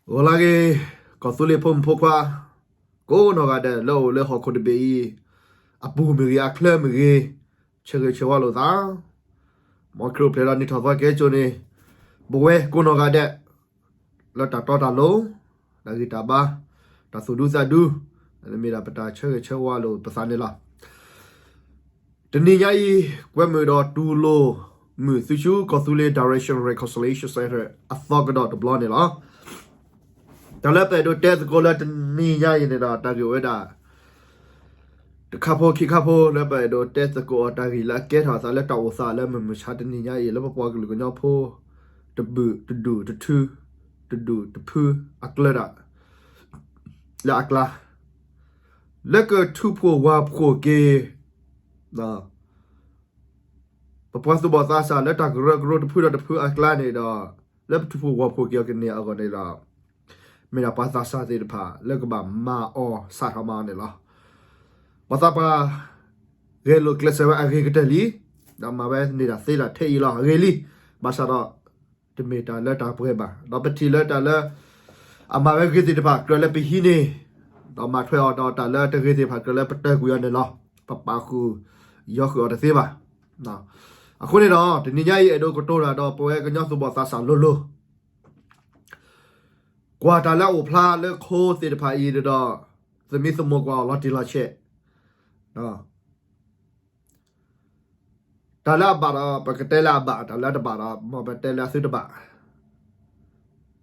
ဂီၤလၢအဂ့ၤ, ကီၢ်သူလ့ၤဖိမုၣ်ဖိခွါ ကိးနီၢ်ဂၤဒဲး လၢအအိၣ်လၢဟီၣ်ခိၣ်တဘ့ၣ်အံၤ အပူၤမ့ၢ်ဂ့ၤ အချၢမ့ၢ်ဂ့ၤ, ဆၢဂ့ၤဆၢဝါလိာ်သး. မ်ခရံာ်အိၣ်ဖျဲၣ်ဒီးနံၣ်ထီၣ်သီကဲစိၤန့ၣ် ပဝဲကိးနီၢ်ဂၤဒဲး လၢတၢ်တီတၢ်လိၤ, တၢ်ဂံၢ်တၢ်ဘါ, တၢ်သူၣ်ဒူသးဒူ, မ့ၢ်ဒၣ်ပတၢ်ဆၢဂ့ၤဆၢဝါလိာ်ပသးန့ၣ်လီၤ. တနံၤညါအံၤ ကွဲမုာ်ဒီးတူၢ်လိာ်မုာ်သုဆူ ကီၢ်သူလ့ၤ Direction Reconciliation Center အသီကဒီးတဘျီန့ၣ်လီၤ. တၢ်လၢပအဲၣ်ဒိးတဲသကိးလၢတနံၤညါအံၤန့ၣ်ဒီး တၢ်ဂ့ၢ်ဝဲဒၣ် တခါဖိခံခါဖိလၢပအဲၣ်ဒိးတဲသကိးအီၤ တၢ်ဂ့ၢ်လၢအကဲထီၣ်အသးလၢတၢ်အိၣ်သးလၢမုၢ်မဆါတနံၤညါအံၤ လၢပပှၤကလုာ်ကညီဖိ တဘုၣ်တဒူၣ်တထူ တဒူၣ်တဖုအကျါဒၣ် လၢအကျါ လၢကထူးဖှိၣ်ဝၢ်ဖှိၣ်က့ၤ ပပှၤသူၣ်ဘီၣ်သးစၢ်လၢတၢ်ကရၢကရိတဖုဒီးတဖုအကျါန့ၣ်ဒီး လၢပထူးဖှိၣ်ဝၢ်ဖှိၣ်က့ၤအီၤကန့ၢ်အဂီၢ်န့ၣ်ဒီး မ့ၢ်ဒၣ်ပှၤသးစၢ်သ့ၣ်တဖၣ် လၢကဘၣ်မၤအီၤစးထီၣ်မၤအီၤန့ၣ်လီၤ. ပှၤသးပှၢ် ဂဲၤလိာ်ကျဲးစၢးဝဲအဂ့ၤကတၢၢ်လံ, ဒီးမၤဝဲန့ၢ်ဒၣ်သ့ဒၣ်ထဲအံၤလီၤ. အဂ့ၤလံ, ဘၣ်ဆၣ်ဒီး တမ့ၢ်တၢ်လၢတၢ်ပှဲၤဘၣ်. ဒီးပထံၣ်လၢတၢ်လၢ အမၤဝဲဂ့ၤသ့ၣ်တဖၣ် ကြၢးလၢပဟံးန့ၢ်, ဒီးမၤထွဲအီၤဒီးတၢ်လၢတဂ့ၤသ့ၣ်တဖၣ် ကြၢးလၢပတၢၢ်ကွံာ်အီၤန့ၣ်လီၤ. ပပာ်ဃုာ် ယီဃုာ်အီၤတသ့ဘၣ်. အဃိန့ၣ်ဒီး တနံၤညါအံၤ အဲၣ်ဒိးကတိၤတၢ်ဒီးပဝဲကညီသူၣ်ဘီၣ်သးစၢ်လိၤလိၤ ကွၢ်တၢ်လၢအအိၣ်ဖျါလၢခိသ့ၣ်တဖၣ်အံၤဒီး သမံသမိးကွၢ်အီၤလီၤတံၢ်လီၤဆဲး, တၢ်လၢအဘၣ်ဒီး ပကတဲလၢအဘၣ်, တၢ်လၢအတဘၣ်ဒီး မ်ပတဲလၢအသုတဘၣ်,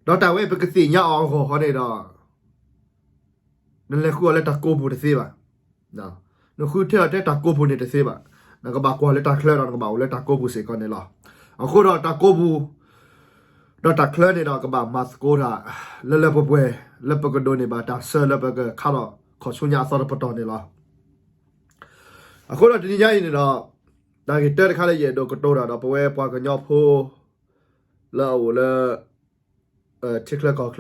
ဒီးတၢ်ဝဲအံၤပကသ့ၣ်ညါအီၤအဂီၢ်ဃီန့ၣ်ဒီး နလဲၤဃုအီၤလၢတၢ်ကိးပူၤတသ့ဘၣ်. နဃုထၢအီၤထဲတၢ်ကိးပူၤန့ၣ်တသ့ဘၣ်. နကဘၣ်ကွၢ်လၢတၢ်ချၢဒီး နကဘၣ်အိၣ်လၢတၢ်ကိးပူၤစ့ၢ်ကီးန့ၣ်လီၤ. အဃိဒီးတၢ်ကိးပူၤ ဒီးတၢ်ချၢန့ၣ်ဒီး ကဘၣ်မၤသကိးတၢ် လၢလၢပှဲၤပှဲၤ လၢပကဒိးန့ၢ်ဘၣ်တၢ်ဆၢလၢပကခါထီၣ်ခီၣ်ဆူညါအသီတပတီၢ်န့ၣ်လီၤ. အဃိဒီးတနံၤညါအံၤန့ၣ်ဒီး တၢ်ဂ့ၢ်တၢတခါလၢယအဲၣ်ဒိးကတိၤတၢ်ဒီး ပဝဲပှၤကညီဖိ လၢအအိၣ်လၢ ထံချၢကီၢ်ချၢ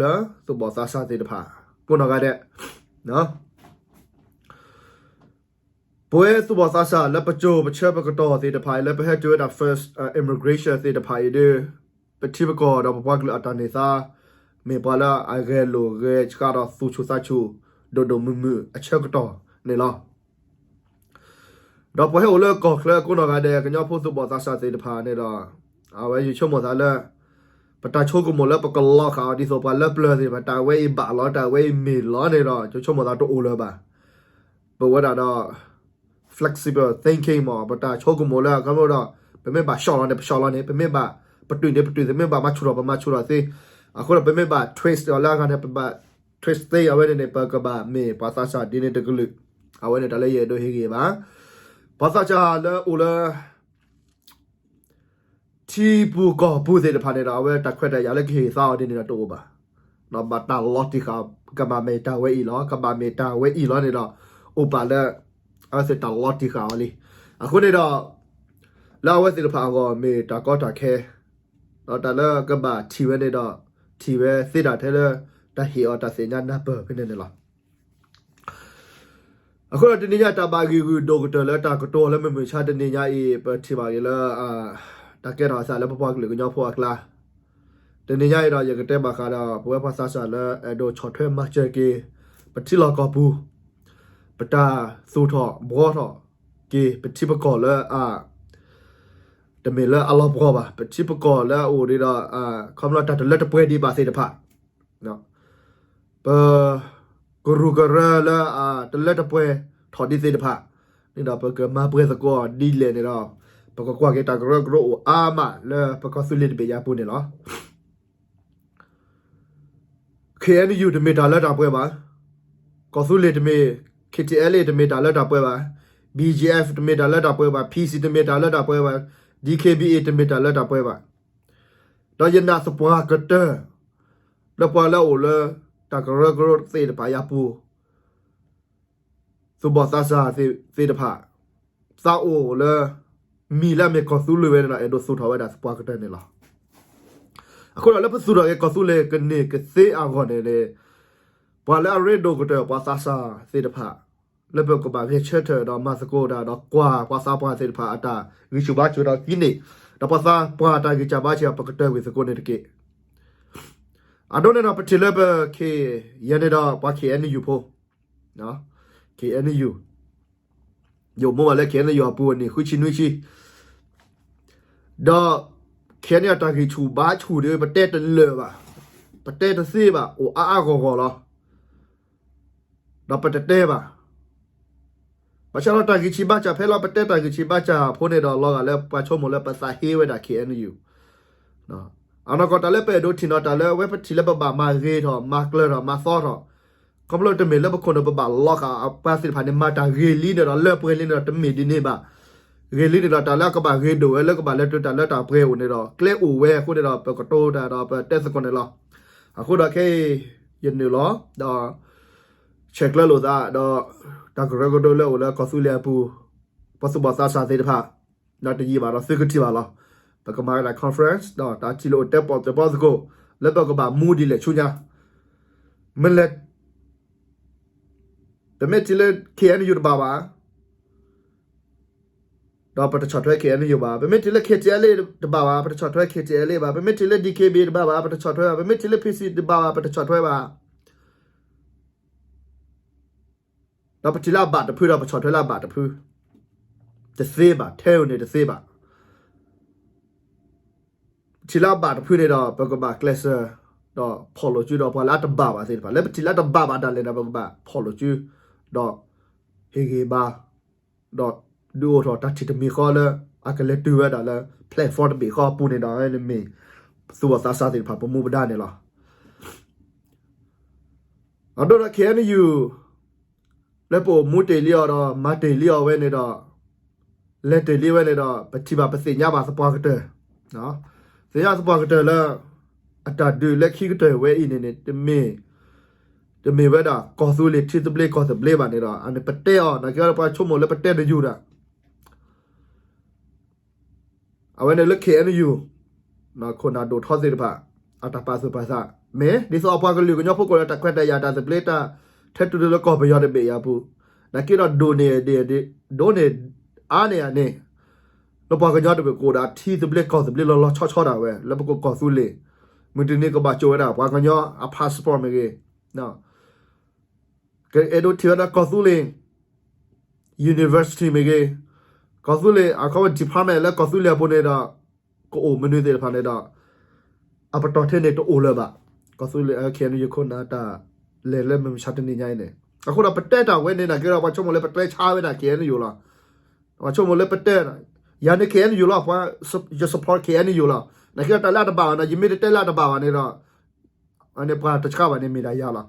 သူၣ်ဘီၣ်သးစၢ်သ့ၣ်တဖၣ် ကိးနီၢ်ဂၤဒဲး ပဝဲသူၣ်ဘီၣ်သးစၢ်လၢပစိၤပဆၢပကတီၢ်သ့ၣ်တဖၣ်အံၤ လၢပဟဲတုၤဝဲဒၣ် first immigration သ့ၣ်တဖၣ်အံၤဒီး ပထံပကီၢ်ဒီးပပှၤကလုာ်အတၢ်န့ၢ်သါ မ့ၢ်ပှၤလၢအဂဲၤလိာ်ဂဲၤဆှးဒီးသူၣ်ဆူၣ်သးဆူၣ် ဒိၣ်ဒိၣ်မုၢ်မုၢ်အဆၢကတီၢ်န့ၣ်လီၤ. ဒီးပှၤဟဲအိၣ်လၢကီၢ်ချၢကိးနီၢ်ဂၤဒဲး ကညီဖိသူၣ်ဘီၣ်သးစၢ်သ့ၣ်တဖၣ်န့ၣ်ဒီး အဝဲယဆိကမိၣ်သးလၢ ပတၢ်ဆိကမိၣ်လၢပကလီၤဃာ်အီၤဒ်သိးပှၤလၢပျၢၤသ့ၣ်တဖၣ် တၢ်ဝဲအံၤဘၣ်လီၤ တၢ်ဝဲအံၤမ့ၢ်လီၤန့ၣ်ဒီး ယဆိကမိၣ်သးတအိၣ်လၢၤဘၣ်. ပဝဲဒၣ်ဒီး flexible thinking မ့ၢ် ပတၢ်ဆိကမိၣ်လၢအခီဖျိဒီး ပမ့ၢ်ဘၣ် short လီၤန့ၣ် ပ short လီၤန့ၣ် ပမ့ၢ်ဘၣ် ပတုာ်န့ၣ် ပတုာ် ပမ့ၢ်ဘၣ်မၤဆူၣ်ထီၣ် ပမၤဆူၣ်ထီၣ်သ့. အဃိဒီးပမ့ၢ်ဘၣ် twist အီၤလၢအဂၤန့ၣ် ပဘၣ် twist သ့ အဝဲန့ၣ်န့ၣ် ပကဘၣ်မ့ၢ်ပှၤသးစၢ်ဒ်န့ၣ်တကလုာ်, အဝဲန့ၣ်တၢ်လၢယအဲၣ်ဒိးဟ့ၣ်ဂံၢ်ဘါ ပှၤသးစၢ်လၢအိၣ်လၢ ထံပူၤကီၢ်ပူၤသ့ၣ်တဖၣ်န့ၣ်ဒီး အဝဲတၢ်ခွဲးတၢ်ယာ်လၢကဟ့ၣ်သါအီၤဒ်န့ၣ်ဒီးတအိၣ်ဘၣ်. ဘၣ်တၢ်လီၤတံၢ်ဃာ် ကဘၣ်မ့ၢ်တၢ်ဝဲအံၤလီၤ ကဘၣ်မ့ၢ်တၢ်ဝဲအံၤလီၤန့ၣ်ဒီး အိၣ်ပာ်လၢ အဝဲသ့ၣ်တၢ်လီၤတံၢ်ဃာ်အီၤလံ. အဃိန့ၣ်ဒီး လၢအဝဲသ့ၣ်တဖၣ်အဂီၢ်မ့ၢ်တၢ်ကီတၢ်ခဲ ဒီးတၢ်လၢကဘၣ်ထံၣ်ဝဲန့ၣ်ဒီး ထံၣ်ဝဲသ့ဒၣ်ထဲလၢ တၢ်ဟ့ၣ်အီၤတၢ်သ့ၣ်ညါနၢ်ပၢၢ်ဖဲန့ၣ်န့ၣ်လီၤ. အဃိဒီးတနံၤညါတၢ်ဘၣ်ဂံၢ်ဂုာ်ဒိၣ်ကတၢၢ်လၢတၢ်ကတိၤလၢမုၢ်မဆါတနံၤညါအံၤ ပထံၣ်ဘၣ်က့ၤလၢ တၢ်ကဲထီၣ်အသးလၢပပှၤကလုာ်ကညီဖိအကျါ တနံၤညါအံၤဒီး ယကတဲဘၣ်ဃးဒီး ပဝဲပှၤသးစၢ်လၢအဲၣ်ဒိးဆီၣ်ထွဲမၤစၢၤက့ၤ ပထံလီၢ်ကီၢ်ပူၤ ပတၢ်သူၣ်ထီၣ်ဘှီထီၣ်က့ၤ ပထံပကီၢ်လၢအ တမ့ၢ်လၢအလီၤပှီၢ်ဘၣ် ပထံပကီၢ်လၢအအိၣ်ဒ်ဒီး ခီဖျိတၢ်တလၢတပှဲၤဒံးဘၣ်သ့ၣ်တဖၣ် ပ ကရူၢ်ကရၢလၢအတလၢတပှဲၤထီၣ်ဒံးသ့ၣ်တဖၣ် န့ၣ်ဒီးပကမၤပှဲၤသကိးဒ်လဲၣ်န့ၣ်ဒီး ပကကွၢ်က့ၤတၢ်ကရၢကရိအိၣ်အါမးလၢပကီၢ်သူလ့ၤတဘ့ၣ်ညါပူၤန့ၣ်လီၤ. ခ့ၣ်အဲၣ်ယူၣ် တမ့ၢ်တၢ်လၢတၢ်ပှဲၤဘၣ်. ကီၢ်သူလ့ၤတမ့ၢ် ခ့ၣ်ထံၣ်အဲလ်အ့ တမ့ၢ်တၢ်လၢတၢ်ပှဲၤဘၣ်. ဘီၣ်ကၠီၣ်အ့ၣ်အ့ၣ် တမ့ၢ်တၢ်လၢတၢ်ပှဲၤဘၣ်. ဖံစံၣ် တမ့ၢ်တၢ်လၢတၢ်ပှဲၤဘၣ်. ဒံၣ်ခ့ၣ်ဘံၣ်အ့ၣ် တမ့ၢ်တၢ်လၢတၢ်ပှဲၤဘၣ်. ဒီးယနာ်သပှၢ်ကတၢၢ် လၢပှၤလၢအအိၣ်လၢ တၢ်ကရၢကရိသ့ၣ်တဖၣ်အပူၤ သူၣ်ဘီၣ်သးစၢ်သ့ၣ်တဖၣ် သးအိၣ်လၢ မံၤလၢအမ့ၢ်ကီၢ်သူလ့ၤဝဲန့ၣ်ဒီး အဲၣ်ဒိးသူၣ်ထီၣ်ဝဲဒၣ်သပှၢ်ကတၢၢ်န့ၣ်လီၤ. အဃိဒီးလၢပသူၣ်ထီၣ်က့ၤကီၢ်သူလ့ၤကန့ၢ်ကသ့အဂီၢ်န့ၣ်န့ၣ် ပှၤလၢအရ့ဒိၣ်ကတၢၢ်ပှၤသးစၢ်သ့ၣ်တဖၣ် လၢပကဘၣ်ဂဲၤဆၢထၢၣ်ဒီးမၤသကိးတၢ်ဒီးကွၢ်ပှၤသးပှၢ်သ့ၣ်တဖၣ်အတၢ်ဂံၢ်ဆူၣ်ဘါဆူၣ်ဒီးကံန့ၣ် ဒီးပှၤသးပှၢ်တၢ်ဂံၢ်စၢ်ဘါစၢ် ပကတၢၢ်ကွံာ်သကိးန့ၣ်တက့ၢ်. အဒိန့ၣ်ဒီး ပထံၣ်လၢပ K ယဲန့ၣ်ဒီး ပှၤ K N U ဖိ K N U ယအိၣ်မူဘၣ်လၢ K N U အပူၤအနံၣ်ဃုဆံနွံဆံ ဒီး K N U အတၢ်ဂံၢ်ဆူၣ်ဘါဆူၣ်ဒီး ပတဲတလၢာ်ဘၣ်, ပတဲတသ့ဘၣ်, အိၣ်အါအါဂီၢ်ဂီၢ်လီၤ. ဒီးပတတဲဘၣ်. ဘၣ်ဆၣ်ဒီးတၢ်ဂံၢ်ဆံးဘါစၢ်ဖဲလီၤ ပတဲတၢ်ဂံၢ်ဆံးဘါစၢ်ဖိန့ၣ်ဒီး လီၤဂာ်လၢပှၤဆိကမိၣ်လၢပသးဟ့ဝဲဒၣ် K N U အနီၢ်ကီၢ် တၢ်လၢပအဲၣ်ဒိးထံၣ်နီၤ တၢ်လၢအဝဲပထံၣ်လၢပဘၣ်မၤဂ့ၤထီၣ် မၤကျၢၤထီၣ် မၤသီထီၣ်, ခီဖျိတမ့ၢ်လၢပခိၣ်နူာ်ပဘၣ်လီၤဃာ်အပှၤသ့ၣ်တဖၣ်န့ၣ် မၤတၢ်ဂ့ၤလံန့ၣ်ဒီး လၢပှဲၤလံန့ၣ်ဒီး တမ့ၢ်ဒ်န့ၣ်ဘၣ်. ဂ့ၤလံန့ၣ်ဒီး တၢ်လၢအကဘၣ်ဂ့ၤဒိၣ်ဝဲလၢကဘၣ်လဲၤတုၤတၢ်လၢတၢ်ပှဲၤအိၣ်န့ၣ်ဒီး ကျဲအိၣ်ဝဲအဃိန့ၣ်ဒီး ပကတိၤတၢ်ဒီးပတဲသကိးန့ၣ်လီၤ. အဃိဒီးခဲအံၤ ယနုာ်လီၤ ဒီး ဆဲးကျၢလိာ်သး ဒီး တၢ်ကရၢကရိလၢအိၣ်လၢကီၢ်သူလ့ၤအပူၤ ပှၤသူၣ်ဘီၣ်သးစၢ်သ့ၣ်တဖၣ် ဒီးတယံာ်ဘၣ်ဒီးသုကထံၣ်ဘၣ်လီၤ. ပကမၤဝဲဒၣ် conference ဒီးတၢ်ထံၣ်လိာ်အိၣ်တဲပီၣ်တဲပီသကိး လၢပကဘၣ်မူဒ်လဲၣ်ဆူညါ မ့ၢ်လဲၣ် ပမ့ၢ်ထံၣ်လၢ K N U တဘၣ်ဘၣ် ဒီးပတဆီၣ်ထွဲ K N U ဘၣ်, ပမ့ၢ်ထံၣ်လၢ K T L A တဘၣ်ဘၣ် ပတဆီၣ်ထွဲ K T L A ဘၣ်, ပမ့ၢ်ထံၣ်လၢ D K B A တဘၣ်ဘၣ် ပတဆီၣ်ထွဲဘၣ်, ပမ့ၢ်ထံၣ်လၢ P C တဘၣ်ဘၣ် ပတဆီၣ်ထွဲဘၣ်. ဒီးပထံၣ်လၢအဘၣ်တဖုဒီး ပဆီၣ်ထွဲလၢအဘၣ်တဖု တသ့ဘၣ်, ထဲအံၤန့ၣ်တသ့ဘၣ်. ပထံၣ်လၢအဘၣ်တဖုန့ၣ်ဒီး ပကဘၣ်ကျဲးစၢး ဒီးဖီၣ်လိာ်စုဒီးပှၤလၢအတဘၣ်ဘၣ်သ့ၣ်တဖၣ်, လၢပထံၣ်လၢအတဘၣ်ဘၣ်ဒၣ်လဲာ်ဒီး ပကဘၣ်ဖီၣ်လိာ်စု ဒီးဟ့ၣ်ဂံၢ်ဘါ ဒီးဒုးအိၣ်ထီၣ်တၢ်ထံၣ်တမံၤဃီလၢ အကလဲၤတုၤဝဲဒၣ်လၢ platform တဘ့ၣ်ဃီအပူၤန့ၣ်ဒီး မ့ၢ်သူၣ်ဘီၣ်သးစၢ်သ့ၣ်တဖၣ်ပမူပဒါန့ၣ်လီၤ. အဒိဒီး K N U လၢပအိၣ်မူတ့ၢ်လံအီၤဒီး မၤတ့ၢ်လံအီၤဝဲန့ၣ်ဒီး လဲၤတ့ၢ်လံဝဲန့ၣ်ဒီး ပထံၣ်ဘၣ်ပသ့ၣ်ညါဘၣ်သပှၢ်ကတၢၢ်, သ့ၣ်ညါသပှၢ်ကတၢၢ်လၢ အတၢ်ဒုးလၢခံကတၢၢ်ဝဲအံၤန့ၣ်န့ၣ် တမ့ၢ် တမ့ၢ်ဝဲဒၣ်ကီၢ်သူလ့ၤထံသဘျ့ကီၢ်သဘျ့ဘၣ်န့ၣ်ဒီး အန့ၣ်ပတဲအီၤ နာ်က့ဒီးပှၤဆိကမိၣ်လၢပတဲတယူၤဒၣ် အဝဲန့ၣ်လၢ K N U ခိၣ်နၢ်ဒိၣ်ထီသ့ၣ်တဖၣ် အတၢ်ပာ်သူၣ်ပာ်သး မ့ၢ်ဒ်သိးအပှၤကလုာ်ကညီဖိကီၢ်လၢတၢ်ခွဲးတၢ်ယာ်တၢ်သဘျ့တၢ် ထဲတုၤလၢကီၢ်ပယီၤတဘ့ၣ်အံၤအပူၤ နာ်က့ဒီးဒိၣ်န့ၢ်ဒိၣ်န့ၢ်အါန့ၢ်အန့ၣ် လၢပှၤကညီတဘ့ၣ်ကအိၣ်ဒီးထံသဘျ့ကီၢ်သဘျ့လီၤလီၤဆီဆီဒၣ်ဝဲ လၢပကီၢ်သူလ့ၤ မုၢ်တနံၤကဘၣ်ကၠိဝဲဒၣ် ပှၤကညီအ passport မ့ၢ်ဂ့ၤ ကအဲၣ်ဒိးထံၣ်ဝဲဒၣ်ကီၢ်သူလ့ၤ university မ့ၢ်ဂ့ၤ, ကီၢ်သူလ့ၤ အခီပညီ department လၢကီၢ်သူလ့ၤအပူၤန့ၣ်ဒီး ကအိၣ်မနုၤသ့ၣ်တဖၣ်န့ၣ်ဒီး အပတီၢ်ထဲန့ၣ်တအိၣ်လၢၤဘၣ်. ကီၢ်သူလ့ၤ K N U ခိၣ်နၢ်တၢ်လဲၤလၢမုၢ်မဆါတနံၤညါအံၤန့ၣ် အဃိဒီးပတဲတၢ်ဝဲန့ၣ် နာ်က့ဒီးပှၤဆိကမိၣ်လၢပတဲဆါဝဲဒၣ် K N U လီၤ. ပှၤဆိကမိၣ်လၢပတဲ ယၤန့ၣ် K N U လီၤ ပှၤ ယ support K N U လီၤ. နာ်က့ဒီးတၢ်လၢအတဘၣ်ဘၣ်န့ၣ် ယမ့ၢ်တတဲလၢအတဘၣ်ဘၣ်န့ၣ်ဒီး အန့ၣ်ပှၤတဆှါဘၣ်န့ၣ်မ့ၢ်ဒၣ်ယၤလီၤ.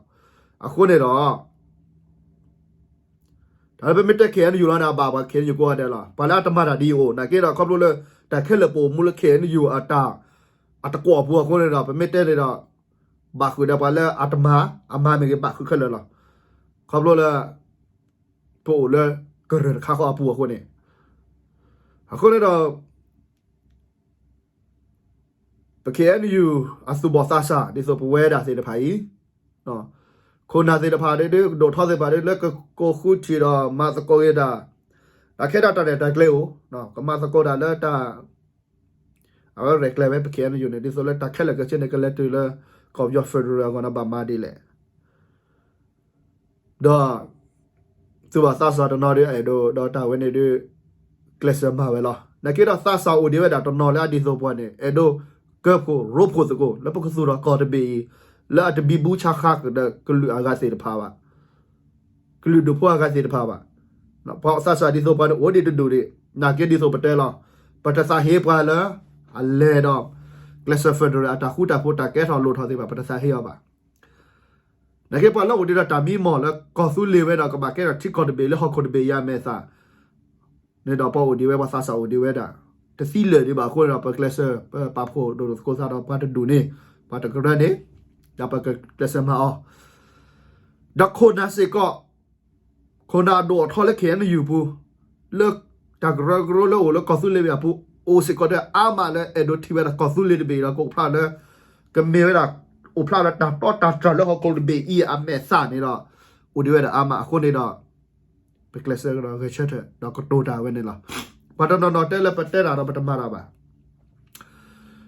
အဃိန့ၣ်ဒီး တၢ်လၢပမ့ၢ်တဲ K N U လီၤန့ၣ် အဘၣ်ပှၤ K N U ကိးဂၤဒဲးလီၤ. ပှၤလၢအတမၤတၢ်ဒ်အံၤအိၣ် နာ်က့ဒီး ခီဖျိလၢ တၢ်ခဲလၢာ်ပအိၣ်မူလၢ K N U အတၢ် အတကွီၣ်အပူၤအဃိန့ၣ်ဒီး ပမ့ၢ်တဲန့ၣ်ဒီး ဘၣ်ဃုာ်ဒီးပှၤလၢအတမၤ အမၤမ့ၢ်ဂ့ၤ ဘၣ်ဃုာ်ခဲလၢာ်လီၤ. ခီဖျိလၢ ပအိၣ်လၢကရၢၢ်တခါဃီအပူၤအဃိန့ၣ် အဃိန့ၣ်ဒီး ပ K N U အသူၣ်ဘီၣ်သးစၢ် ဒ်သိးပဝဲဒၣ်သ့ၣ်တဖၣ်အံၤ ခိၣ်နၢ်သ့ၣ်တဖၣ်ဒ် ဒိၣ်ထီသ့ၣ်တဖၣ်ဒ် လၢကကိးဃုထံၣ်ဒီးမၤသကိးက့ၤတၢ် တၢ်ခဲဒၣ်တၢ်ရဲၣ်တၢ်ကျဲၤအိၣ် ကမၤသကိးတၢ်လၢတၢ် အဝဲရဲၣ်ကျဲၤဝဲပ K N U န့ၣ် ဒ်သိးလၢတၢ်ခဲလၢာ်ခဲဆ့န့ၣ် ကလဲၤတုၤလၢ ကီၢ်ပယီၤ federal အဂီၢ်န့ၣ် ဘၣ်မၤဒ်လဲၣ် ဒီး သူၣ်ဘီၣ်သးစၢ်တနီၤဒီး အဲၣ်ဒိးဒီးတၢ်ဝဲန့ၣ်ဒီး ကျဲးစၢးမၤဝဲလီၤ. နာ်က့ဒီးသးစၢ်အိၣ်ဒံးဝဲဒၣ်တနီၤလၢအဒ်သိးပှၤန့ၣ် အဲၣ်ဒိးကၢဖှိၣ်ရိဖှိၣ်သကိး လၢပကသူၣ်ထီၣ်ကီၢ်တဘ့ၣ်အံၤ လၢအတဘံဘူဆါဃါကဒီးကလုာ်အဂၤသ့ၣ်တဖၣ်ဘၣ် ကလုာ်ဒူၣ်ဖိအဂၤသ့ၣ်တဖၣ်ဘၣ်. ပှၤသးစၢ်ဒ်သိးပှၤန့ၣ် အိၣ်ဒံးတဒူၣ်ဒံး နာ်က့ဒ်သိးပတဲလီၤ. ပတသးဟ့ပှၤလၢ အလဲၤဒီး ကျဲးစၢး federal အတၢ်ဃူတၢ်ဖိးတၢ်ကဲထီၣ်လိၣ်ထီၣ်သ့ၣ်တဖၣ် ပတသးဟ့အီၤဘၣ်. နာ်က့ပှၤလၢအိၣ်ဒံးဒီးတၢ်မံမီၢ်လၢကီၢ်သူလ့ၤဝဲဒီး ကဘၣ်ကဲထီၣ်ထံကီၢ်တဘ့ၣ်လၢဟီၣ်ခိၣ်တဘ့ၣ်အံၤအမဲာ်သၣ် န့ၣ်ဒီးပှၤအိၣ်ဒံးဝဲ ပှၤသးစၢ်အိၣ်ဒံးဝဲဒၣ် တသံလၢာ်ဒံးဘၣ်အဃိန့ၣ်ဒီး ပကျဲးစၢး ပပာ်ဖှိၣ်ဒိၣ်ဒိၣ်သကိးသးဒီးပှၤတဒူၣ်န့ၣ် ပှၤတကရၢန့ၣ် ဒီးပကကျဲးစၢးမၤအီၤ ဒီးခိၣ်နၢ်စ့ၢ်ကီး ခိၣ်နၢ်အဒိၣ်အထီလၢ K N U ပူၤ လၢတၢ်ကရၢကရိလၢအိၣ်လၢကီၢ်သူလ့ၤဝဲအပူၤ အိၣ်စ့ၢ်ကီးဒီးအါမးလၢအဲၣ်ဒိးထံၣ်ဝဲဒၣ်ကီၢ်သူလ့ၤတဘ့ၣ်ဒီး ကအိၣ်ဖျါလၢ ကမ့ၢ်ဝဲဒၣ် အိၣ်ဖျါလၢတၢ်တီတၢ်တြၢ်လၢဟီၣ်ခိၣ်တဘ့ၣ်အံၤအမဲာ်သၣ်န့ၣ်ဒီး အိၣ်ဒံးဝဲဒၣ်အါမးအဃိန့ၣ်ဒီး ပကျဲးစၢးဒီးဂဲၤဆၢထၢၣ်ဒီးကတိၤတၢ်ဝဲန့ၣ်လီၤ. ပှၤတနီၤနီၤတဲလၢပတဲတၢ်ဒီးပတမၤတၢ်ဘၣ်.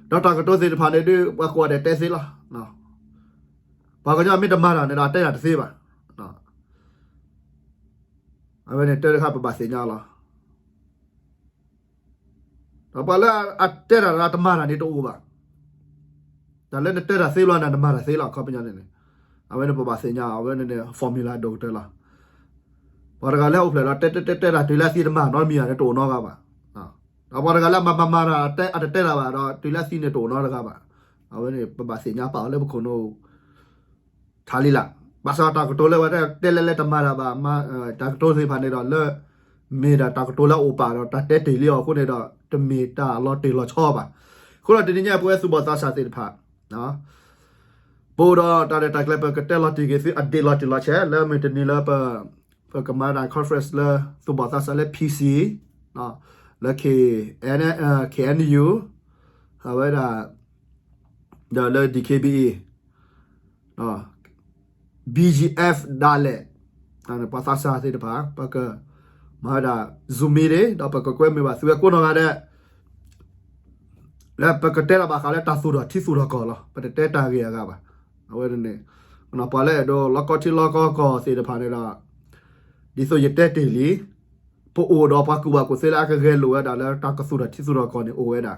ဒီးတၢ်ကတိၤသ့ၣ်တဖၣ်န့ၣ်ဒီး ပှၤကိးဂၤဒဲးတဲသ့လီၤ. ပှၤကညီမ့ၢ်တမၤတၢ်န့ၣ်ဒီး အတဲတၢ်တသ့ဘၣ်. အဝဲန့ၣ်တၢ်တခါပဘၣ်သ့ၣ်ညါလီၤ. ဒီးပှၤလၢအတဲတၢ်ဒီးတမၤတၢ်န့ၣ်တအိၣ်ဘၣ်. တၢ်လၢနတဲတၢ်သ့လီၤန့ၣ် နမၤတၢ်သ့လီၤ အခီပညီန့ၣ်န့ၣ်. အဝဲန့ၣ်ပဘၣ်သ့ၣ်ညါ အဝဲန့ၣ်န့ၣ် formula ဒိၣ်ကတၢၢ်လီၤ. ပှၤတဂၤလၢအအိၣ်ဖျဲၣ်ဒီး တဲတဲတဲတဲတၢ် တုၤလၢအသံတမၤနီတမံၤဧါန့ၣ် တအိၣ်နီတဂၤဘၣ်. ဒီးပှၤတဂၤလၢအမၤမၤမၤတၢ် အတတဲတၢ်ဘၣ်ဒီး တုၤလၢအသံန့ၣ်တအိၣ်နီတဂၤဘၣ်. အဝဲန့ၣ် ပဘၣ်သ့ၣ်ညါပာ်အီၤလၢပခိၣ်နူာ် ထးလံလၢ်. ဘၣ်ဆၣ်တၢ်ကတိၤလၢဝဲတဲလဲၣ်လဲၣ်တမၤတၢ်ဘၣ်, တၢ်ကတိၤသ့ၣ်တဖၣ်န့ၣ်ဒီး လၢမ့ၢ်ဒၣ်တၢ်ကတိၤလၢအအိၣ်ပာ်ဒီး တၢ်တဲတ့ၢ်လံအီၤအဃိန့ၣ်ဒီး တမ့ၢ်တၢ်လီၤတံၢ်လီၤဆဲးဘၣ်. အဃိဒီးတနံၤညါ ပဝဲသူၣ်ဘီၣ်သးစၢ်သ့ၣ်တဖၣ် ပအိၣ်ဒီးတၢ်ရဲၣ်တၢ်ကျဲၤ ပကတဲလီၤတံၢ်က့ၤသု update လီၤတံၢ်လီၤဆဲး လၢမုၢ်တနံၤလၢ ပကမၤတၢ် conference လၢသူၣ်ဘီၣ်သးစၢ်လၢ P C, လၢ K N, K N U, အဝဲဒၣ် ဒီးလၢ D K B A, B G F ဒၣ်လဲာ်, ပှၤသးစၢ်သ့ၣ်တဖၣ် ပကမၤဝဲဒၣ် Zoom meeting ဒီးပကကွဲမုာ်ဘၣ်သုဝဲကိးနီၢ်ဂၤဒဲး လၢပကတဲတၢ်ဘၣ်ဃးလၢတၢ်သူၣ်ထီၣ်ထံသူၣ်ထီၣ်ကီၢ်လီၤ. ပတတဲတၢ်ဂ့ၢ်အဂၤဘၣ်. အဝဲန့ၣ် ပှၤလၢအဲၣ်ဒိးလီကီထံလီကီကီၢ်သ့ၣ်တဖၣ်န့ၣ်ဒီး ဒ်သိးယတဲတ့ၢ်လံ, ပအိၣ်ဒီးပှၤကူၣ်ဘၣ်ကူၣ်သ့လၢအကဂဲၤလိာ်ဝဲဒၣ်လၢတၢ်ကသူၣ်ထီၣ်ထံသူၣ်ထီၣ်ကီၢ်န့ၣ်အိၣ်ဝဲဒၣ်.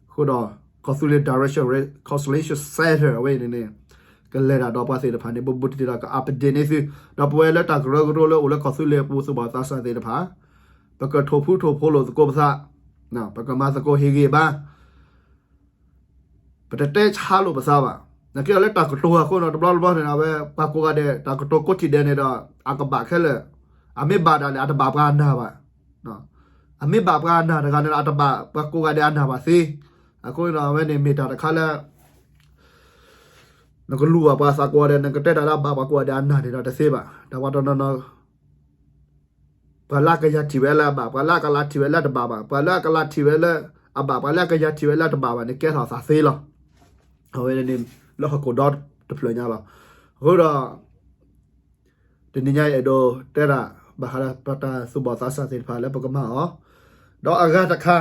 အဃိဒီး ကီၢ်သူလ့ၤ Direction Reconciliation Center အဝဲအံၤန့ၣ်န့ၣ် ကလဲၤတၢ်ဒီးပှၤသ့ၣ်တဖၣ်န့ၣ် ဘူးဘူးတံၢ်တံၢ်ဒီးက update န့ၢ်သု, ဒီးပဝဲလၢတၢ်ကရၢကရိလၢအိၣ်လၢကီၢ်သူလ့ၤပူၤသူၣ်ဘီၣ်သးစၢ်သ့ၣ်တဖၣ် ပကထိၣ်ဖူထိၣ်ဖိလိာ်သကိးပသး, ပကမၤသကိးဟ့ၣ်ဂံၢ်ဘါ ပတတဲဆါလိာ်ပသးဘၣ်. နကဲဒီးလၢတၢ်ကတိၤအဃိန့ၣ် တဘျီတဘျီန့ၣ် အဝဲပှၤကိးဂၤဒဲး တၢ်ကတိၤကိးထံၣ်ဒဲးန့ၣ်ဒီး အကဘၣ်ခဲလၢာ်, အမ့ၢ်ဘၣ်ဒၣ်လဲာ် အတဘၣ်ပှၤအနၢ်ဘၣ်. အမ့ၢ်ဘၣ်ပှၤအနၢ်တဂၤန့ၣ်ဒီး အတဘၣ်ပှၤကိးဂၤဒဲးအနၢ်ဘၣ်သ့. အဃိန့ၣ်ဒီး အဝဲန့ၣ်မ့ၢ်တၢ်တခါလၢ နကလူၤဘၣ်ပှၤသးကိးဂၤဒဲး နကတဲတၢ်လၢအဘၣ်ပှၤကိးဂၤဒဲးအနၢ်န့ၣ်ဒီးတသ့ဘၣ်. တၢ်ပှၤတနီၤနီၤ ပှၤလၢအကယၤထံၣ်ဝဲလၢအဘၣ်, ပှၤလၢအကလးထံၣ်ဝဲလၢတဘၣ်ဘၣ်, ပှၤလၢအကလးထံၣ်ဝဲလၢအဘၣ်, ပှၤလၢအကယၤထံၣ်ဝဲလၢတဘၣ်ဘၣ်န့ၣ် ကဲထီၣ်သးသ့လီၤ. အဝဲန့ၣ် လၢဟီၣ်ခိၣ်ဒီတဖျၢၣ်ညါလီၤ. အဃိဒီး တနံၤညါအံၤအဲၣ်ဒိးတဲဒၣ် ဘၣ်ဃးဒီးပတၢ်သူၣ်ဘီၣ်သးစၢ်သ့ၣ်တဖၣ်လၢပကမၤအီၤ, ဒီးအဂၤတခါ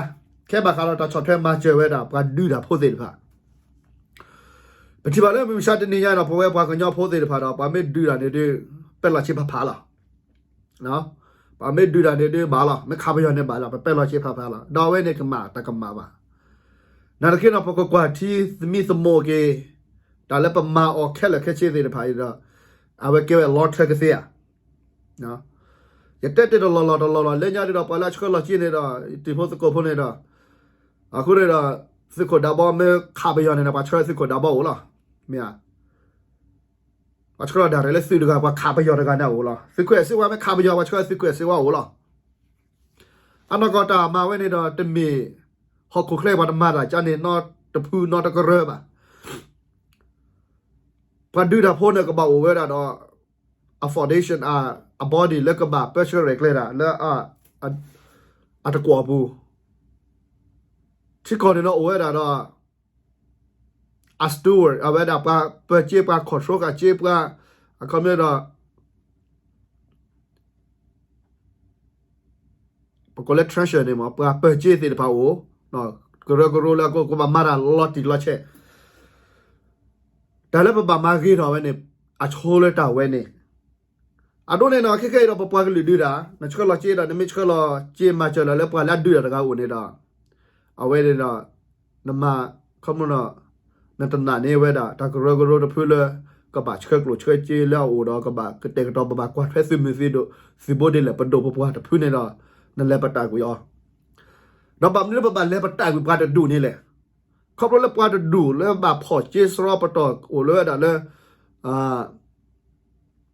ခဲဘၣ်ဃးဒီးတၢ်ဆီၣ်ထွဲမၤစၢၤဝဲဒၣ် ပှၤဒုးတၢ်ဖိသ့ၣ်တဖၣ် ပထံၣ်ဘၣ်လၢမုၢ်မဆါတနံၤညါဒီး ပဝဲပှၤကညီဖိသ့ၣ်တဖၣ်ဒီး ပှၤမ့ၢ်ဒုးတၢ်န့ၣ်ဒုး ပဲၣ်လီၤဆ့ဖးဖးလီၤ. ပှၤမ့ၢ်ဒုးတၢ်န့ၣ်ဒုးဘၣ်လီၤ, မ့ၢ်ခးပယီၤန့ၣ်ဘၣ်လီၤ, ပပဲၣ်လီၤဆ့ဖးဖးလီၤ. ဒီးအဝဲန့ၣ်ကမၣ်တၢ်ကမၣ်ဘၣ်. နာ်သက့ဒီး ပကကွၢ်ထံသမံသမိးက့ၤ တၢ်လၢပမၤအီၤခဲလၢာ်ခဲဆ့သ့ၣ်တဖၣ်အံၤဒီး အဝဲကဲဝဲလီၤထွဲကသ့ဧါ. ယတဲတ့ၢ်တလီၢ်လီၢ်တလီၢ်လီၢ် လၢညါဒ်ဒီး ပှၤလၢအဆှၢလီၤစ့န့ၣ်ဒီး တံၤဖိသကိးဖိန့ၣ်ဒီး အဃိန့ၣ်ဒီး သုးခိၣ်ဒးဘီမ့ၢ်ခးပယီၤန့ၣ်ဒီး ပှၤဆှၢသုးခိၣ်ဒးဘီအိၣ်လီၤ. မ့ၢ်ဧါ. ပှၤဆှၢလီၤဒၣ်ရဲၣ်လၢသုးတဂၤ ပှၤခးပယီၤတဂၤန့ၣ်အိၣ်လီၤ. သုးခိၣ်အဲၣ်စ့ဝါမ့ၢ်ခးပယီၤ ပှၤဆှၢသုးခိၣ်အဲၣ်စ့ဝါအိၣ်လီၤ. အနီၢ်ကီၢ်တၢ်မၤဝဲန့ၣ်ဒီး တမ့ၢ်ဟီၣ်ခိၣ်ချၢပှၤတမၤတၢ်ကန့ၣ် နီတဖုနီတကရၢဘၣ်. ပှၤဒုးတၢ်ဖိန့ၣ် ကဘၣ်အိၣ်ဝဲဒၣ်ဒီး အ foundation အ body လၢကဘၣ်ပၢဆှၢရဲၣ်ကျဲၤတၢ်လၢ အတကွီၢ်ပူၤ ထံကီၢ်န့ၣ်ဒီးအိၣ်ဝဲဒၣ်ဒီး အ steward အဝဲဒၣ်ပှၤပၢၤစ့ ပှၤ control ဃာ်စ့ ပှၤ အခီပညီဒီး ပကိးလၢ treasurer န့ၣ်မ့ၢ် ပှၤပၢၤစ့သ့ၣ်တဖၣ်အိၣ်, ကရၢကရိလၢအကဘၣ်မၤတၢ်လီၤတံၢ်လီၤဆဲး, တၢ်လၢပဘၣ်မၤဂ့ၤထီၣ်ဝဲန့ၣ် အဆိလၢတၢ်ဝဲန့ၣ် အဒိန့ၣ်ဒီး ခဲကဲအံၤဒီး ပပှၤကလုာ်ဒုးတၢ် နဆှၢလီၤစ့ဒီး နမ့ၢ်ဆှၢလီၤစ့မၤစၢၤလီၤလၢပှၤလၢအဒုးတၢ်တဂၤအိၣ်န့ၣ်ဒီး အဝဲန့ၣ်ဒီး နမၤ ခီမနီၤ နတနာ်န့ၢ်ဝဲဒၣ် တၢ်ကရၢကရိတဖုလၢ ကဘၣ်ဆှၢကျိၣ်ဆှၢစ့လၢအအိၣ်ဒီး ကဘၣ်ကတဲာ်ကတီၤ ပဘၣ်ကွၢ်ထွဲသုးမုၢ်သံၣ်ဘိ သုးဘိဒ်လဲၣ် ပဒိၣ်ပပှၢ်တဖုန့ၣ်ဒီး နလဲၤပတာ်ကွံာ်အီၤ, ဒီးဘၣ်မနုၤလၢပဘၣ်လဲၤပတာ်ကွံာ်ပှၤတဒူၣ်န့ၣ်လဲၣ်. ခီဖျိလၢပှၤတဒူၣ်လၢဘၣ်ဖီၣ်စ့စရီပတီၢ်အိၣ်လၢဝဲဒၣ်လၢ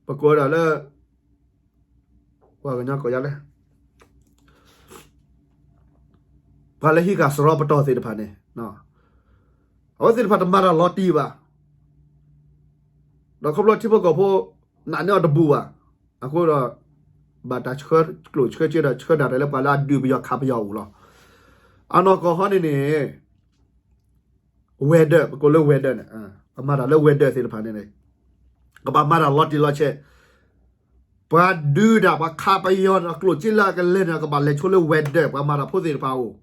ပကိးဝဲဒၣ်လၢ ပှၤကညီကိးယၤလဲၣ် ပှၤလၢဟံးဃာ်စရီပတီၢ်သ့ၣ်တဖၣ်န့ၣ် အဝဲသ့ၣ်တဖၣ်တမၤတၢ်လီၤတံၢ်ဘၣ်, ဒီးခီဖျိထံဖိကီၢ်ဖိ နာ်န့ၢ်အီၤတဘူၣ်ဘၣ်, အဃိဒီး ဘၣ်တၢ်ဆှၢကျိၣ်ဆှၢစ့ဒီး ဆှၢတၢ်ရဲၣ်လၢပှၤလၢအဒုးပယီၤခးပယီၤအိၣ်လီၤ. အနီၢ်ကီၢ်ဟီန့ၣ်န့ၣ် weather ပကိးလၢ weather န့ၣ် ပမၤတၢ်လၢ weather သ့ၣ်တဖၣ်န့ၣ်န့ၣ် ကဘၣ်မၤတၢ်လီၤတံၢ်လီၤဆဲး, ပှၤဒုးတၢ် ပှၤခးပယီၤန့ၣ် အကျိၣ်စ့လၢအကလဲၤန့ၣ် ကဘၣ်လဲၤဆိလၢ weather ပှၤမၤတၢ်ဖိသ့ၣ်တဖၣ်အအိၣ်,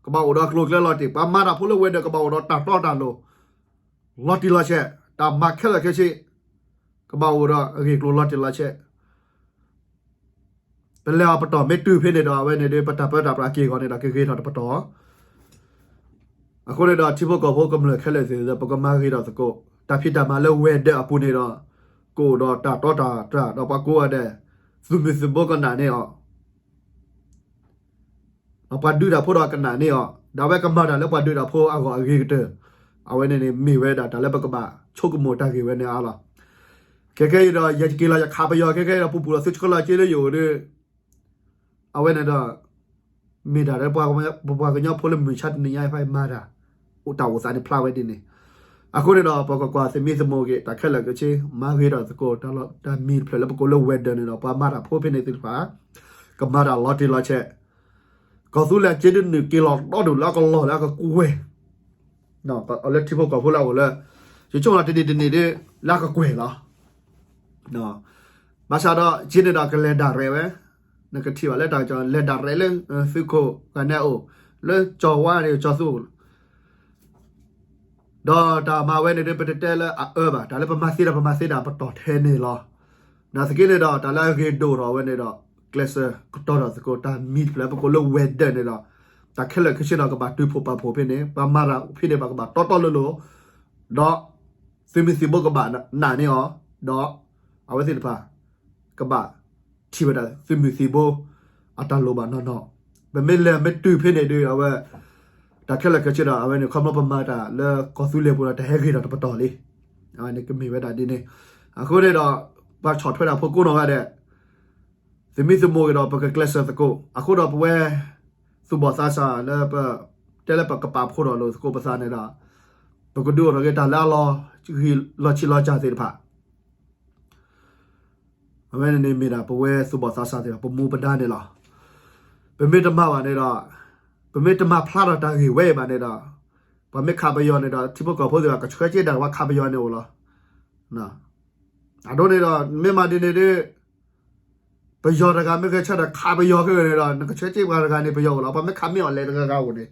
ကဘၣ်အိၣ်ဒီးအကျိၤအကျဲလီၤတံၢ်, ပှၤမၤတၢ်ဖိလၢ weather ကဘၣ်အိၣ်ဒီးတၢ်တီတၢ်လိၤ လီၤတံၢ်လီၤဆဲး, တၢ်မၤခဲလၢာ်ခဲဆ့ ကဘၣ်အိၣ်ဒီးအဂ့ၢ်ကျိၤလီၤတံၢ်လီၤဆဲး ပလဲၤအီၤပတီၢ်မ့ၢ်တုၤဖဲန့ၣ်ဒီး အဝဲန့ၣ်ဒီး ပတၢ်ပၢတၢ်ပြးက့ၤအဂီၢ်န့ၣ်ဒီး ကဂ့ၤထီၣ်တပတီၢ်. အဃိန့ၣ်ဒီး ထံဖိကီၢ်ဖိကမျၢၢ်ခဲလၢာ်သ့ၣ်ဒီး ပကမၤဂ့ၤထီၣ်သကိး တၢ်ဖံးတၢ်မၤလၢ weather အပူၤန့ၣ်ဒီး ကအိၣ်ဒီးတၢ်တီတၢ်တြၢ်ဒီး ပှၤကိးဂၤဒဲး သုးမုၢ်သုးဘိကနၣ်န့ၢ်အီၤ ပှၤဒုးတၢ်ဖိဒီးကနၣ်န့ၢ်အီၤ, ဒီးအဝဲကမၤတၢ်လၢပှၤဒုးတၢ်ဖိအဂီၢ်အဂ့ၤကတၢၢ်, အဝဲန့ၣ်န့ၣ်မ့ၢ်ဝဲဒၣ်တၢ်လၢပကဘၣ်ဆိကမိၣ်တၢ်ဂ့ၢ်ဝဲန့ၣ်အါလီၤ. ခဲကဲအံၤဒီး ယက့ၤလီၤယခးပယီၤ ခဲကဲအံၤဒီး ပူၤပူၤဒီးသုဆှၢလီၤက့ၤလၢယအိၣ်ဒီး အဝဲန့ၣ်ဒီး မ့ၢ်တၢ်လၢပပှၤကညီဖိလၢမုၢ်မဆါတနံၤညါအံၤ မၤတၢ် အိၣ်တၢ်အိၣ်သးန့ၣ်ဖျါဝဲဒ်န့ၣ်. အဃိန့ၣ်ဒီး ပကကွၢ်သမံသမိးက့ၤ တၢ်ခဲလၢာ်ခဲဆ့ မၤဂ့ၤထီၣ်သကိး တၢ်မံၤတဖျၢၣ်လၢပကိးလၢ weather န့ၣ်ဒီး ပှၤမၤတၢ်ဖိဖဲန့ၣ်သ့ၣ်တဖၣ် ကမၤတၢ်လီၤတံၢ်လီၤဆဲး, ကီၢ်သူလ့ၤက့ၤဒုးနုာ်က့ၤလီၤဒီဒူၣ်လၢအကလီၢ်လၢအကကွဲၢ် လၢထံဖိကီၢ်ဖိလၢအအိၣ်လၢ ယဆိကမိၣ်တနံၤတနံၤဒ် လၢအကကွဲၢ်လီၤ. ဘၣ်ဆၣ်ဒီး က့ၤန့ၣ်ဒီးကလဲၤဒၣ်ရဲၣ်ဝဲ, နကထံၣ်ဘၣ်လၢတၢ်ကစီၣ် လဲၤဒၣ်ရဲၣ်လၢသုးခိၣ်ဂၤနဲအိၣ်, လၢကၠီၤဝါန့ၣ်ကၠီၤသူ ဒီးတၢ်မၤဝဲန့ၣ်ဒီး ပတတဲလၢအအၢဘၣ်, တၢ်လၢပမၤသ့ဒီးပမၤသ့ဒၣ်ပတီၢ်ထဲန့ၣ်လီၤ. နာ်သက့န့ၣ်ဒီး တၢ်လၢအဂ့ၤဒိၣ်ထီၣ်ဝဲန့ၣ်ဒီး ကျဲးစၢးကတီၤထီၣ်သကိး တၢ်မံၤတဖျၢၣ်လၢပကိးလၢ weather န့ၣ်ဒီး တၢ်ခဲလၢာ်ခဲဆ့ဒီးကဘၣ်တုၤဖှိၣ်ပာ်ဖှိၣ်ဖဲန့ၣ်, ပှၤမၤတၢ်ဖဲန့ၣ် ပှၤကဘၣ်တီတီလိၤလိၤ, ဒီး သုးမုၢ်သံၣ်ဘိကဘၣ်နာ်န့ၢ်အီၤ, ဒီး အဝဲသ့ၣ်တဖၣ် ကဘၣ်ထံၣ်ဝဲဒၣ်သုးမုၢ်သံၣ်ဘိ အတၢ်လိၣ်ဘၣ်နီၢ်နီၢ်, ပမ့ၢ်လဲၤမ့ၢ်တုၤဖဲန့ၣ်ဒီး အဝဲ တၢ်ခဲလၢာ်ခဲဆ့ဒီး အဝဲန့ၣ် ခီဖျိပမၤတၢ်လၢကီၢ်သူလ့ၤပူၤဒီး တဟဲဂ့ၤဒီးတပတီၢ်လံ. အဝဲန့ၣ်ကမ့ၢ်ဝဲဒၣ်ဒ်န့ၣ်. အဃိန့ၣ်ဒီး ပှၤဆီၣ်ထွဲတၢ်ဖိကိးနီၢ်ဂၤဒဲး သမံသမိးက့ၤဒီး ပကကျဲးစၢးသကိး, အဃိဒီးပဝဲ သူၣ်ဘီၣ်သးစၢ်လၢပ တဲလၢပကပာ်ဖှိၣ်ထီၣ်လိာ်သကိးပသးန့ၣ်ဒီး ပကဒုးအိၣ်ထီၣ်က့ၤတၢ်လၢအလီၤဂံၢ်လီၤဆံးလီၤစၢ်သ့ၣ်တဖၣ် အဝဲန့ၣ်န့ၣ်မ့ၢ်ဒၣ်ပဝဲသူၣ်ဘီၣ်သးစၢ်သ့ၣ်တဖၣ် ပမူပဒါန့ၣ်လီၤ. ပမ့ၢ်တမၤဘၣ်န့ၣ်ဒီး ပမ့ၢ်တမၤဖျါထီၣ်တၢ်ဂ့ၢ်ဝဲအံၤဘၣ်န့ၣ်ဒီး ပှၤမ့ၢ်ခးပယီၤန့ၣ်ဒီး ထံဖိကီၢ်ဖိသ့ၣ်တဖၣ် ကဆှၢက့ၤဒၣ်ပှၤခးပယီၤန့ၣ်အိၣ်လီၤ. အဒိန့ၣ်ဒီး မ့ၢ်မၤဒ်န့ၣ်ဒီး ပယီၤတဂၤမ့ၢ်ဂဲၤဆၢထၢၣ်ခးပယီၤခဲဂ့ၤန့ၣ်ဒီး နကဆှၢက့ၤပှၤတဂၤန့ၣ် ပယီၤအိၣ်လီၤ. ပှၤမ့ၢ်ခးမ့ၢ်အီၤလဲၤတဂၤဂၤအိၣ်န့ၣ်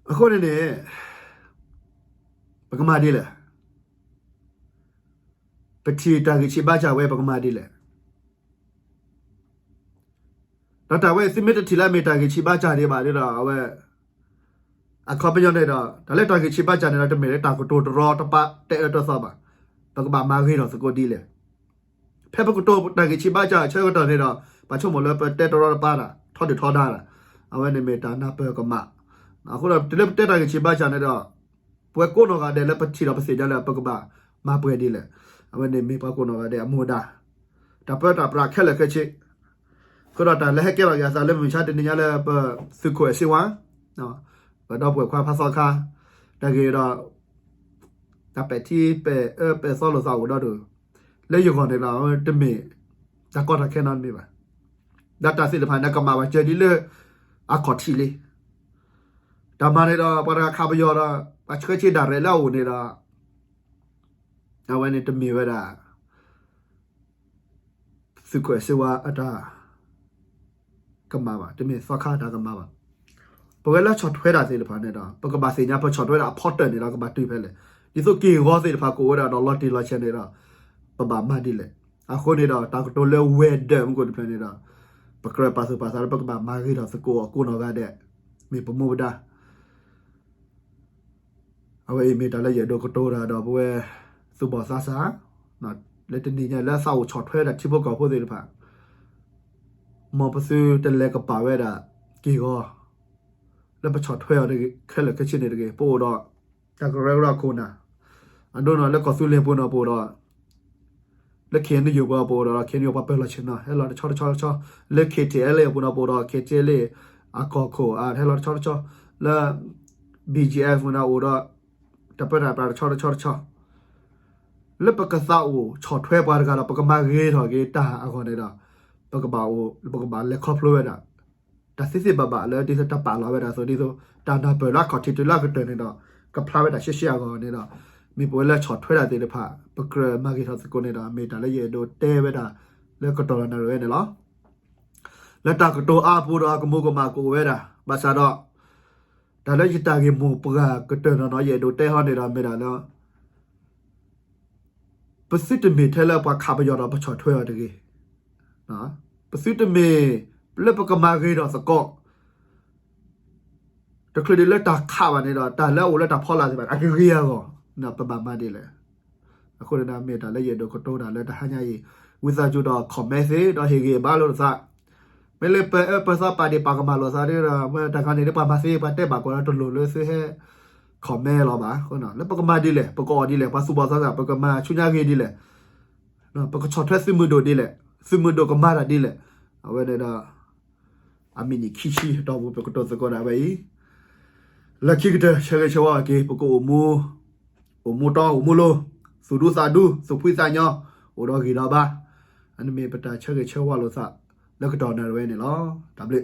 အဃိန့ၣ်န့ၣ် ပကမၤဒ်လဲၣ်. ပထံၣ်တၢ်ဂံၢ်ဆံးဘါစၢ်ဝဲ ပကမၤဒ်လဲၣ်. ဒီးတၢ်ဝဲသုမ့ၢ်တထံၣ်လၢအမ့ၢ်တၢ်ဂံၢ်ဆံးဘါစၢ်ဒံးဘၣ်ဒီး အဝဲ အခီပညီန့ၣ်ဒီး တၢ်လၢတၢ်ဂံၢ်ဆံးဘါစၢ်န့ၣ်ဒီး တမ့ၢ်လၢတၢ်ကတိၤတရီတပါတအၢတသီဘၣ်. ပကဘၣ်မၤဂ့ၤထီၣ်သကိးဒ်လဲၣ်. ဖဲပကတိၤတၢ်ဂံၢ်ဆံးဘါစၢ်အဆၢကတီၢ်န့ၣ်ဒီး ပဆိကမိၣ်လၢပတဲတရီတပါတၢ် ထီဒုၣ်ထီဒါတၢ် အဝဲန့ၣ်မ့ၢ်တၢ်နၢ်ပၢၢ်ကမၣ်. အဃိဒီး တုၤလၢပတဲတၢ်ဂံၢ်ဆံးဘါစၢ်န့ၣ်ဒီး ပဝဲကိးနီၢ်ဂၤဒဲးလၢပထံၣ်ဒီးပသ့ၣ်ညါလၢပကဘၣ်မၤပှဲၤဒ်လဲၣ်. အဝဲန့ၣ်မ့ၢ်ပှၤကိးနီၢ်ဂၤဒဲးအမူဒါ တၢ်ပၢတၢ်ပြးခဲလၢာ်ခဲဆ့ အဃိဒီးတၢ်လၢဟဲကဲထီၣ်က့ၤအသးလၢမုၢ်မဆါတနံၤညါလၢပသုးခိၣ်အဲၣ်စ့ဝါ ပဒီပုၢ်ဝဲၢ်ခွါဖးသီခါ တၢ်ဂ့ၢ်ဒီး တၢ်ပဲာ်ထံပဲာ်အၢပဲာ်သီလိာ်သးအိၣ်ဒီး လၢယဂီၢ်န့ၣ်ဒီး တမ့ၢ်တၢ်ကီတၢ်ခဲနီတမံၤဘၣ်. ဒီးတၢ်သ့ၣ်တဖၣ်န့ၣ် ကမၣ်ဘၣ်စၢၤဒ်လၢအခီၣ်ထံးလံ. တၢ်မၤန့ၣ်ဒီး ပှၤတဂၤခးပယီၤဒီး ပှၤဆှၢက့ၤဒၣ်ရဲၣ်လၢအအိၣ်န့ၣ်ဒီး အဝဲန့ၣ်တမ့ၢ်ဝဲဒၣ် သုးခိၣ်အဲၣ်စ့ဝါအတၢ်ကမၣ်ဘၣ်, တမ့ၢ်သီခါအတၢ်ကမၣ်ဘၣ်. ပဝဲလၢဆီၣ်ထွဲတၢ်သ့ၣ်တဖၣ်န့ၣ်ဒီး ပကဘၣ်သ့ၣ်ညါပဆီၣ်ထွဲတၢ်အဖီတၢၢ်န့ၣ်ဒီး ကဘၣ်တုၤဖဲလဲၣ်. ဒ်သိးက့ၢ်ဂီၤသ့ၣ်တဖၣ်ကအိၣ်ဝဲဒၣ်ဒီးလီၤတံၢ်လီၤဆဲးန့ၣ်ဒီး ပဘၣ်မၤဒ်လဲၣ်. အဃိန့ၣ်ဒီး တၢ်ကတိၤလၢ weather မုၢ်ကိၣ်တဖျၢၣ်န့ၣ်ဒီး ပကြၢးပာ်သူၣ်ပာ်သးလၢပကဘၣ်မၤဂ့ၤထီၣ်သကိးအကိးနီၢ်ဂၤဒဲး မ့ၢ်ပမူပဒါ အဝဲအံၤမ့ၢ်တၢ်လၢယအဲၣ်ဒိးကတိၤတၢ်ဒီးပဝဲ သူၣ်ဘီၣ်သးစၢ် လၢတနံၤညါလၢသးအိၣ်ဆီၣ်ထွဲဒၣ်ထံဖိကီၢ်ဖိသ့ၣ်တဖၣ် မ်ပသုတလဲၤကပာ်ဝဲဒၣ်က့ၢ်ဂီၤ လၢပဆီၣ်ထွဲအီၤခဲလၢာ်ခဲဆ့န့ၣ်တဂ့ၤ. ပအိၣ်ဒီးတၢ်ကရၢကရိခိၣ်နၢ် အဒိန့ၣ်လၢကီၢ်သူလ့ၤပူၤန့ၣ် ပအိၣ်ဒီး လၢ KNU ပူၤပအိၣ်ဒီး KNU ပှၤပၢၤလီၢ်ဆ့ၣ်နီၤ ဟဲလီၤတဆီတဆီတဆီ, လၢ KTLA အပူၤန့ၣ် ပအိၣ်ဒီး KTLA အကီၢ်ခိၣ် ဟဲလီၤတဆီတဆီ, လၢ BGF ပူၤန့ၣ် အိၣ်ဒီး တၢ်ပၢတၢ်ပြးတဆီတဆီတဆီ, လၢပကသးအိၣ်ဆီၣ်ထွဲပှၤတဂၤဒီး ပကမၤဂ့ၤထီၣ်က့ၤတၢ်အဂီၢ်န့ၣ်ဒီး ပကဘၣ်အိၣ် ပကဘၣ်လဲၤခီဖျိဝဲဒၣ် တၢ်သ့သ့ဘၣ်ဘၣ်လၢဒ်သိးတၢ်ပာ်လီၤဝဲဒၣ်အသိး ဒ်သိးတၢ်နၢ်ပၢၢ်လၢအခီၣ်ထံးတုၤလၢအကတၢၢ်န့ၣ်ဒီး ကဖျါဝဲဒၣ်ရှဲရှဲအဂီၢ်န့ၣ်ဒီး မ့ၢ်ပဝဲလၢဆီၣ်ထွဲတၢ်သ့ၣ်တဖၣ် ပကြၢးမၤဂ့ၤထီၣ်သကိးန့ၣ်ဒီး မ့ၢ်တၢ်လၢယအဲၣ်ဒိးတဲဝဲဒၣ် လၢကတီၢ်လီၤနၣ်ရံၣ်ဝဲန့ၣ်လီၤ. လၢတၢ်ကတိၤအါပူၤဒီး ကမူၤကမၣ်ကအိၣ်ဝဲဒၣ် ဘၣ်ဆၣ်ဒီး တၢ်လၢယတၢ်ဂ့ၢ်မိၢ်ပှၢ်ကတၢၢ်နီၢ်နီၢ် ယအဲၣ်ဒိးတဲဟီန့ၣ်ဒီး မ့ၢ်ဒၣ်လၢ ပသုတမ့ၢ်ထဲလၢပှၤခးပယီၤဒီးပဆီၣ်ထွဲအီၤတဂ့ၤ. ပသုတမ့ၢ်လၢပကမၤဂ့ၤဒီးသကိး တချုးဒံးလၢတၢ်ခးဘၣ်န့ၣ်ဒီး တၢ်လၢအအိၣ်လၢတၢ်ဖီလာ်သ့ၣ်တဖၣ် အကဂ့ၤအဂီၢ် ပဘၣ်မၤဒ်လဲၣ်. အဃိန့ၣ်ဒီး မ့ၢ်တၢ်လၢယအဲၣ်ဒိးကတိၤတၢ်လၢတဟါညါအံၤ, ဝံသးစူၤဒီး comment သ့ ဒီးဟ့ၣ်ဂံၢ်ဘါလိာ်သး, မ့ၢ်လၢပၢအၢပၢသီပာ်ဒ့ၣ်ပာ်ကမၣ်လိာ်သးဒီး မ့ၢ်တၢ်ဂၤန့ၣ်ဒီး ပှၤမၤသ့ပှၤတဲဘၣ်ကီးဒီးတလိၣ်လၢသုဟဲ comment လီၤဘၣ်. လၢပကမၤဒ်လဲၣ် ပကအီၣ်ဒ်လဲၣ် ပှၤသူၣ်ဘီၣ်သးစၢ် ပကမၤဆူညါဂ့ၤဒ်လဲၣ်, ပကဆီၣ်ထွဲသုးမုၢ်ဒိၣ်ဒ်လဲၣ်, သုးမုၢ်ဒိၣ်ကမၤတၢ်ဒ်လဲၣ်, အဝဲန့ၣ်ဒီး အမံးနံးခံဆံအတီၢ်ပူၤ ပကတိၤသကိးဒၣ်ဝဲအံၤ, လၢခံကတၢၢ် ဆၢဂ့ၤဆၢဝါက့ၤ ပကအိၣ်မူ, အိၣ်မူတီအိၣ်မူလိၤ, သူၣ်ဒူသးဒူ သူၣ်ဖှံသးညီ, အိၣ်ဒီးဂံၢ်ဒီးဘါ, အန့ၣ်မ့ၢ်ပတၢ်ဆၢဂ့ၤဆၢဝါလိာ်သး လၢကတီၢ်နၣ်ရံၣ်ဝဲန့ၣ်လီၤ. တၢ်ဘျုး